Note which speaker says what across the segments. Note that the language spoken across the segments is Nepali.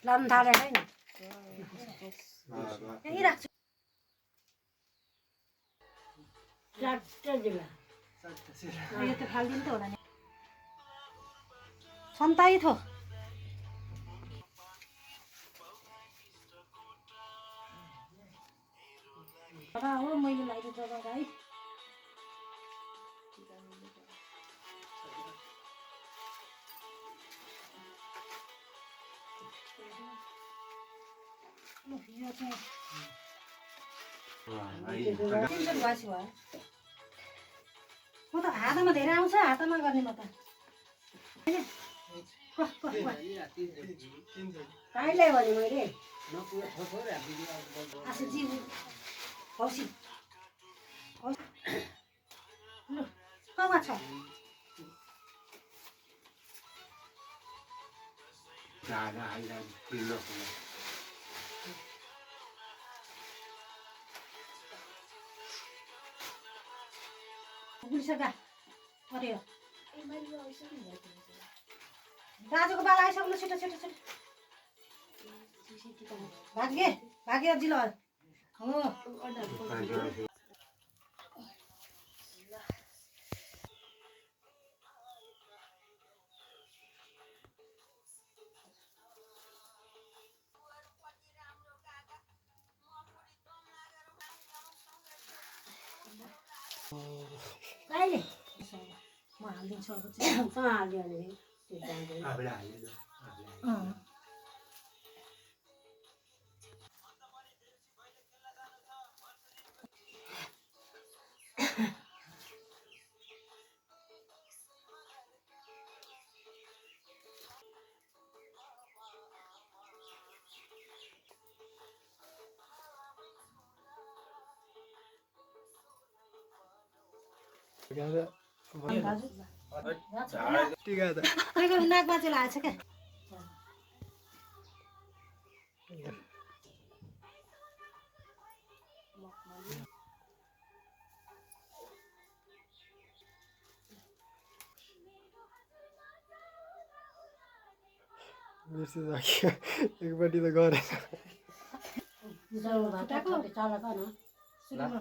Speaker 1: लाउनु थाले हैन यही राख्छु चारवटा जिल्ला यो त फाल्दिनु त होला नि सन्ताई थो हो मैले लाइट जगा है यो चाहिँ म त हातमा धेरै आउँछ हातमा गर्ने म त काहीलाई भने मैले आशुजी हौसी लु कमा छ गुलिसका अरे दाजुको बाला आइसक्नु छिटो छिटो छिटो भाग्य जिल्ला हो कहिले म हालिदिन्छु अब चाहिँ हालिदियो भने नाकमा चाहिँ लागेको छ क्या
Speaker 2: एकपट्टि त गरेछ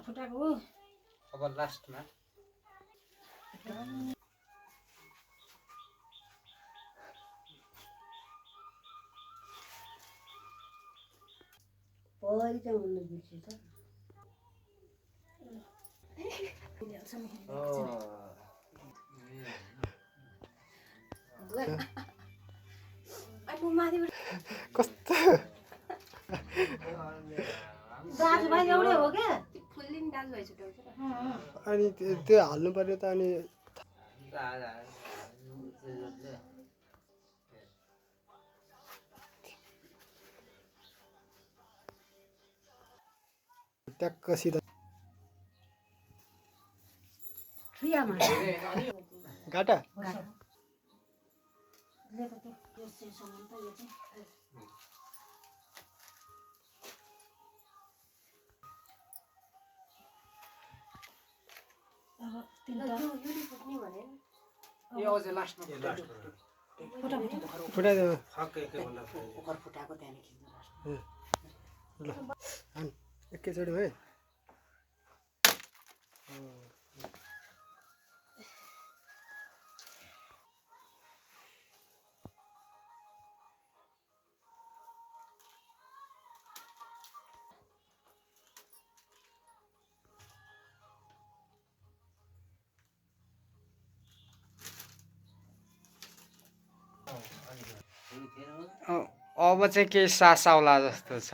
Speaker 1: फुटाको
Speaker 3: अब लास्टमा
Speaker 1: परि चाहिँ उल्लु बिर्सिन्छ
Speaker 2: कस्तो
Speaker 1: दाजुभाइ एउटै हो क्या
Speaker 2: अनि त्यो हाल्नु पर्यो त अनि ट्याक्क सिधा गाटा फुटाइदियो ल एकैचोटि है
Speaker 3: अब चाहिँ केही सास आउला जस्तो छ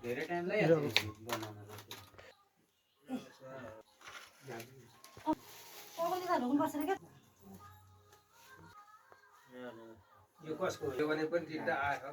Speaker 3: धेरै टाइम
Speaker 4: यो कसको हो यो भने पनि जित्दा आयो